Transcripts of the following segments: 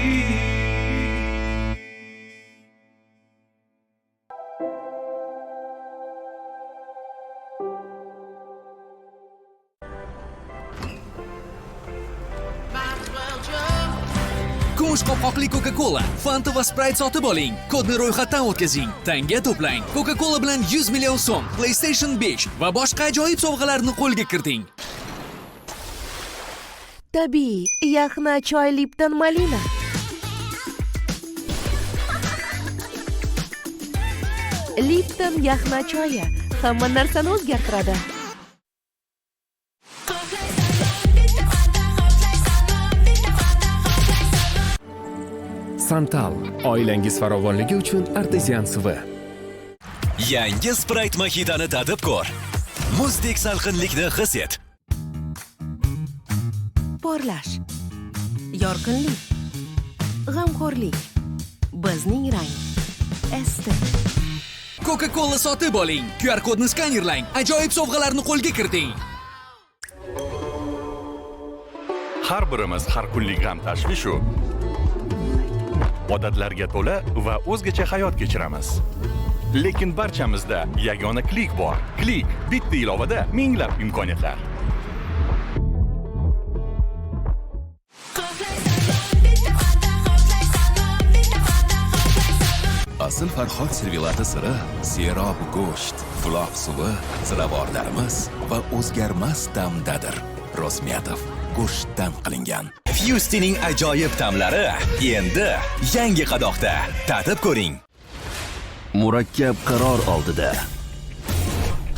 Kumush qopqoqli Coca-Cola, Fanta va Sprite sotib oling. Kodni ro'yxatdan o'tkazing. Tanga to'plang. Coca-Cola bilan 100 million so'm, PlayStation 5 va boshqa ajoyib sovg'alarni qo'lga kiriting. Tabiiy yaxna choy Lipton malina. Lipton yaxna choyi hamma narsani o'zgartiradi. Santal, oilangiz farovonligi uchun artezian suvi. Yangi Sprite Mojito'ni tatib ko'r. Muzdek salqinlikni his et. Porlash, yorqinlik, g'amxo'rlik. Bizning rang. ST. Coca-Cola sotib oling. QR kodni skanerlang. Ajoyib sovg'alarni qo'lga kiriting. Har birimiz har kunlik g'am tashvishu odatlarga to'la va o'zgacha hayot kechiramiz. Lekin barchamizda yagona Click bor. Click — bitta ilovada minglab imkoniyatlar. Asl Farhod servelati siri serob go'sht, buloq suvi, ziravorlarimiz va o'zgarmas ta'mdadir. Rosmetov go'shtdan qilingan. Fustining ajoyib ta'mlari endi yangi qadoqda. Tatib ko'ring. Murakkab qaror oldida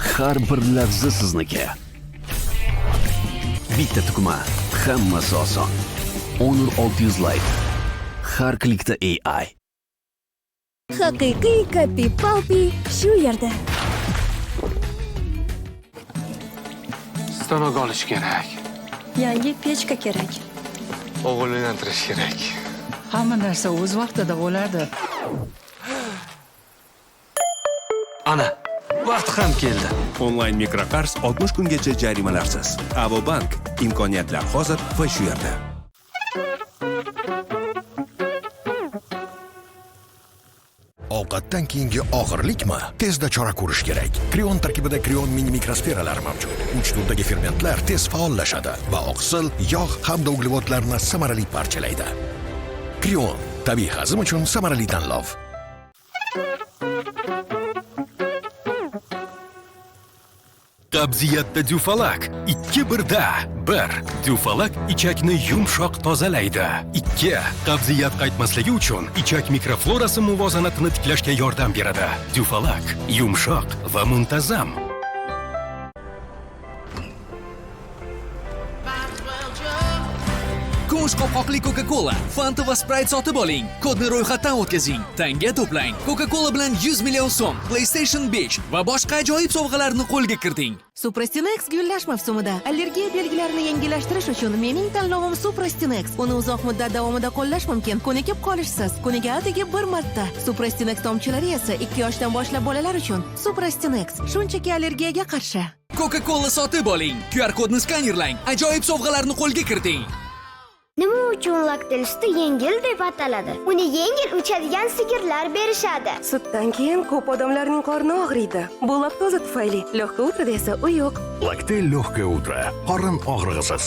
har bir lahza sizniki. Bitta tugma, hammasi oson. Honor 600 Lite. Har klikda AI. Haqiqiy Kapi Palpi shu yerda. Stanok olish kerak. Yangi pechka kerak. O'g'il uylantirish kerak. Hamma narsa o'z vaqtida bo'ladi. Ana, vaqt ham keldi. Onlayn mikroqarz 60 kungacha jarimalarsiz. Avo Bank, imkoniyatlar hozir va shu yerda. Ovqatdan keyingi og'irlikmi? Tezda chora ko'rish kerak. Kreon tarkibida Kreon mini mikrosferalari mavjud. Uch turdagi fermentlar tez faollashadi va oqsil, yog' hamda uglevodlarni samarali parchalaydi. Kreon — tabiiy hazm uchun samarali tanlov. Qabziyatda Dufalak ikki birda. Bir, Dufalak ichakni yumshoq tozalaydi. Ikki, qabziyat qaytmasligi uchun ichak mikroflorasi muvozanatini tiklashga yordam beradi. Dufalak yumshoq va muntazam. Kumush qopqoqli Coca-Cola, Fanta va Sprite sotib oling. Kodni ro'yxatdan o'tkazing. Tanga to'plang. Coca-Cola bilan 100 million so'm, PlayStation 5 va boshqa ajoyib sovg'alarni qo'lga kiriting. Suprastinex gullash mavsumida allergiya belgilarini yengillashtirish uchun mening tanlovim Suprastinex. Uni uzoq muddat davomida qo'llash mumkin. Ko'nikib qolishsiz. Kuniga atigi bir marta. Suprastinex tomchilari esa 2 yoshdan boshlab bolalar uchun. Suprastinex shunchaki allergiyaga qarshi. Coca-Cola sotib oling. QR kodni skanerlang. Ajoyib sovg'alarni qo'lga kiriting. Nima uchun Laktel suti yengil deb ataladi? Uni yengil uchadigan sigirlar berishadi. Sutdan keyin ko'p odamlarning qorni og'riydi. Bu laktoza tufayli. Легкое утро esa u yo'q. Laktel Легкое утро. Qorin og'rig'isiz.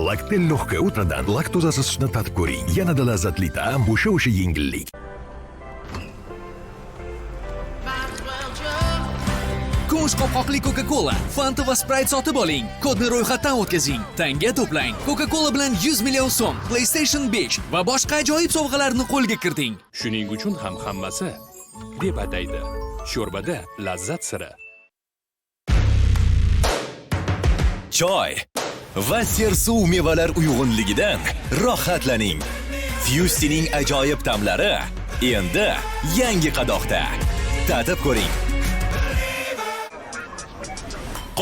Laktel Легкое утро dan laktozasiz sutni tatib ko'ring. Yanada lazzatli ta'm, o'sha yengillik. Kumush qopqoqli Coca-Cola, Fanta va Sprite sotib oling. Kodni ro'yxatdan o'tkazing. Tanga to'plang. Coca-Cola bilan 100 million so'm, PlayStation 5 va boshqa ajoyib sovg'alarni qo'lga kiriting. Shuning uchun ham hammasi deb ataydi. Sho'rbada lazzat siri. Choy va sersuv mevalar uyg'unligidan rohatlaning. Fustining ajoyib ta'mlari endi yangi qadoqda. Tatib ko'ring.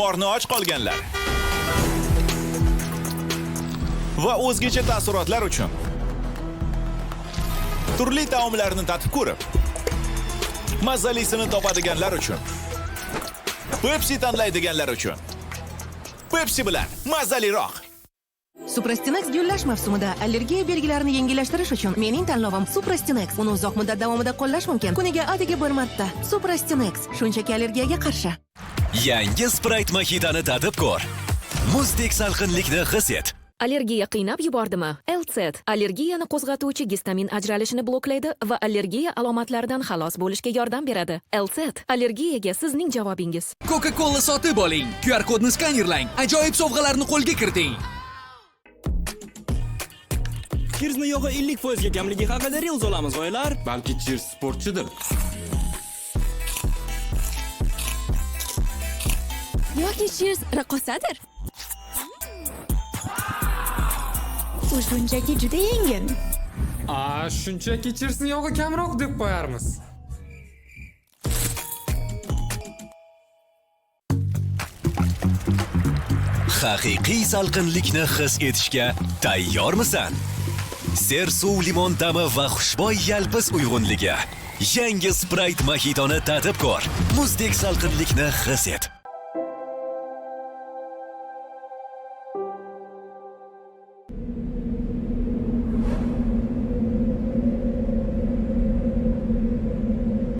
Qorni och qolganlar va o'zgacha taassurotlar uchun turli taomlarni tatib ko'rib, mazalisini topadiganlar uchun, Pepsi tanlaydiganlar uchun. Pepsi bilan mazaliroq. Suprastinex gullash mavsumida allergiya belgilarini yengillashtirish uchun mening tanlovim Suprastinex. Uni uzoq muddat davomida qo'llash mumkin. Kuniga atigi bir marta. Suprastinex shunchaki allergiyaga qarshi. Yangi Sprite Mojito'ni tatib ko'r. Muzdek salqinlikni his et. Allergiya qiynab yubordimi? Elcet allergiyani qo'zg'atuvchi gistamin ajralishini bloklaydi va allergiya alomatlaridan xalos bo'lishga yordam beradi. Elcet allergiyaga sizning javobingiz. Coca-Cola sotib oling. QR kodni skanerlang. Ajoyib sovg'alarni qo'lga kiriting. Cheersni yog'i 50% ga kamligi haqida reels olamiz, g'oylar. Balki Cheers sportchidir. Yoki Cheers raqqosadir. U shunchaki juda yengil. A, shunchaki Cheersni yog'i kamroq deb qo'yarmiz. Haqiqiy salqinlikni his etishga tayyormisan? Sersuv limon ta'mi va xushbo'y yalpiz uyg'unligi. Yangi Sprite Mojito'ni tatib ko'r. Muzdek salqinlikni his et.